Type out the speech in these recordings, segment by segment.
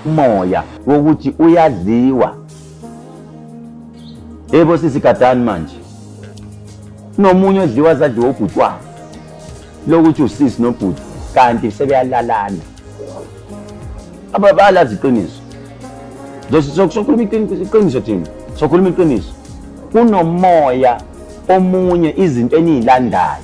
Umoya wokuthi uyadliwa. Yebo sisi gadani manje. Kunomunye odliwa zadliwa ubhuti wakhe. Lokuthi usisi nobhuti kanti sebeyalalana. Ababalazi iqiniso. Sokhuluma iqiniso thina. Sokhuluma iqiniso. Kunomoya omunye izinto eniyilandayo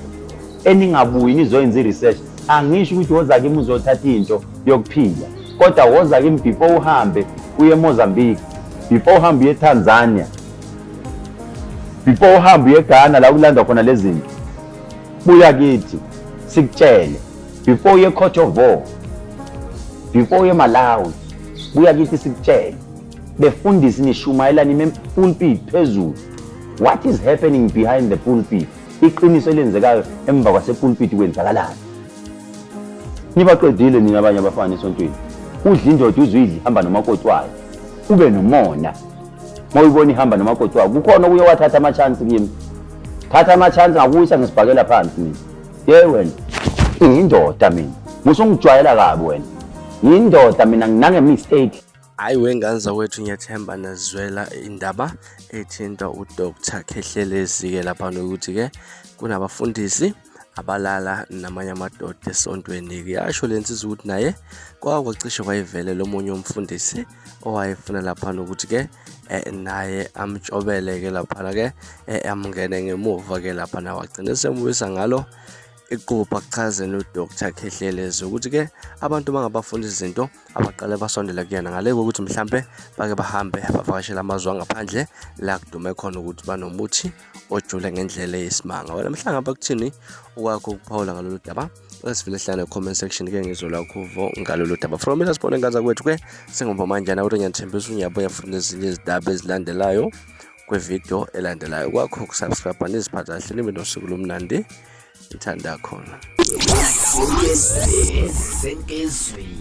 eningabuyi nizoyenza i-research. Angisho ukuthi woza kimi uzothatha into yokuphila, kodwa woza kimi before uhambe uye eMozambique, before uhambe uye eTanzania, before uhambe uye eGhana la kulandwa khona lezi zinto. Buya kithi sikutshele before uye eCote d'Ivoire, before uye eMalawi, buya kithi sikutshele. Befundisi nishumayela nime pulpit phezulu. What is happening behind the pulpit? Iqiniso elenzekayo emva kwasepulpit kwenzakalani? Nibaqedile nina abanye abafana esontweni. Udla indoda uzuyidla ihamba nomakoti wayo. Ube nomona. Uma uyibona ihamba nomakoti wayo, kukhona okuye wathatha ama-chance kimi. Thatha ama-chance ngakuwisa ngesibhakela phansi mina. Ye wena, ngiyindoda mina. Musungijwayela kabi wena. Ngiyindoda mina nginange mistake. Hhayi wengane zakwethu ngiyathemba nazwela indaba ethinta uDr Khehlelezi-ke laphana ukuthi-ke kunabafundisi abalala namanye amadoda esontweni-ke. Yasho le nsizwa ukuthi naye kwake kwacishe kwayivelela omunye umfundisi owayefuna laphana ukuthi-ke naye amtshobele-ke laphana-ke amngene ngemuva-ke laphana wagcina esemubuyisa ngalo iqupha kuchazeni uDr Khehlelezi ukuthi-ke abantu bangabafunda izinto abaqale basondele kuyena ngale kokuthi mhlampe bake bahambe bavakashele amazwe angaphandle la kudume khona ukuthi banomuthi ojule ngendlela eyisimanga. Wena mhlanga kuthini okwakho ukuphawula ngalolu daba? Esivele hlala comment section ke ngizwe lakho uvo ngalolu daba. From mina sibone ngane zakwethu ke sengomba manjana ukuthi ngiyathembisa ungiyabuya futhi nezinye izindaba ezilandelayo kwividiyo elandelayo. Kwakho ukusubscribe niziphathe kahle nibe nosuku lomnandi ngithanda khona. Senkezweni.